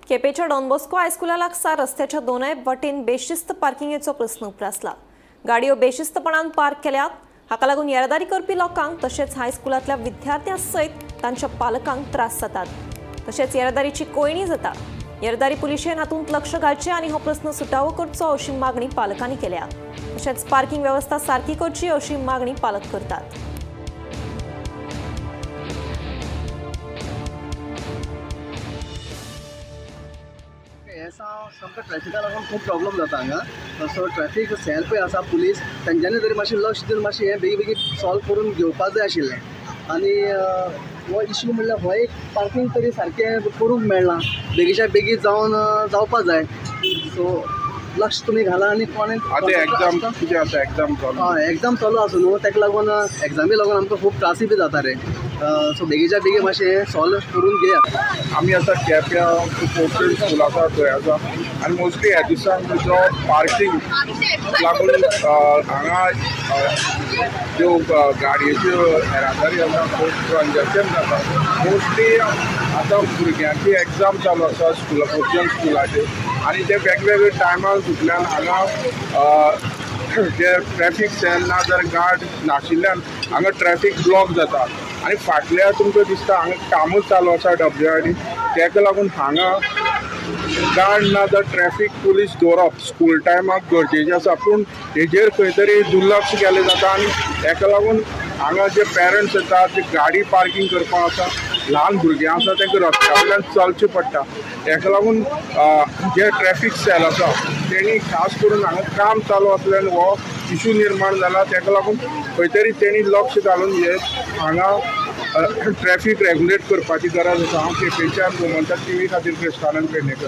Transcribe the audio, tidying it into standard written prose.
केपेच्या don Bosco हायस्कुला लागसार रस्त्याच्या दोनय वटेन बेशिस्त पार्किंगेचो प्रस्न उप्रासला। गाडयो बेशिस्तपणान पार्क केल्यात, हाका लागून येरादारी करपी लोकांक तशेंच हायस्कुलांतल्या विद्यार्थ्यां सयत तांच्या पालकांक त्रास जातात, तशेंच येरादारीची कोंयडी जाता। येरादारी पुलिशेन हातूंत लक्ष घालचें आनी हो प्रस्न सुटावो करचो अशी मागणी पालकांनी केल्या। तशेंच पार्किंग वेवस्था सारकी करची अशी मागणी पालक करतात। सामकां ट्रॅफिका लागून खूब प्रॉब्लम जाता हांगा। सो ट्रॅफिक सेल पळय आसा पुलीस तेंच्यांनी तरी मातशें लक्ष दिवन मातशें हें बेगी बेगीन सॉल्व करून घेवपा जाय आशिल्लें। आनी हो इश्यू म्हणल्यार हो एक पार्किंग तरी सारकें करूंक मेळना, बेगीच्या बेगीन जावन जावपा जाय। सो लक्ष तुमी घाला आनी कोणें एग्जाम कितें आसा, एग्जाम चालू, हय एग्जाम चालू आसा न्हू, ताका लागून एग्जामी लागून आमकां खूब त्रासूय बी जाता रे। सो बेगीच्या बेगीन मातशें हें सॉल्व करून घेया। आमी आतां केप्यां पोर्टल स्कूल आसा थंय आसा आनी मोस्टली ह्या दिसांक जो पार्किंग लागून हांगा ज्यो गाडयेच्यो येरादारी आसा खूब कंजक्शन जाता। मोस्टली आतां भुरग्यांची एग्जाम चालू आसा स्कुला, पोर्शन स्कुलाचेर, आनी ते वेगवेगळे टायमार सुटल्यान हांगा जे ट्रॅफीक सेल ना जाल्यार गार्ड नाशिल्ल्यान हांगा ट्रॅफीक ब्लॉक जाता। आनी फाटल्या तुमकां दिसता हांगा कामूच चालू आसा डब्ल्यू आर डी, ताका लागून हांगा गार्ड ना जाल्यार ट्रॅफीक पुलीस दवरप स्कूल टायमाक गरजेचें आसा, पूण हेजेर खंय तरी दुर्लक्ष केलें जाता आनी ताका लागून हांगा जे पेरंट्स येतात जे गाडी पार्किंग करपाक आसा, ल्हान भुरगीं आसा तांकां रस्त्या वयल्यान चलचें पडटा। ताका लागून जे ट्रॅफीक सेल आसा तेणी खास करून हांगा काम चालू आसल्यान हो इशू निर्माण जाला, ताका लागून खंय तरी तेणी लक्ष घालून हे हांगा ट्रॅफीक रेगुलेट करपाची गरज आसा। हांव केपेंच्यान गोमंतक टीव्ही खातीर कृष्णानंद पेडणेकर।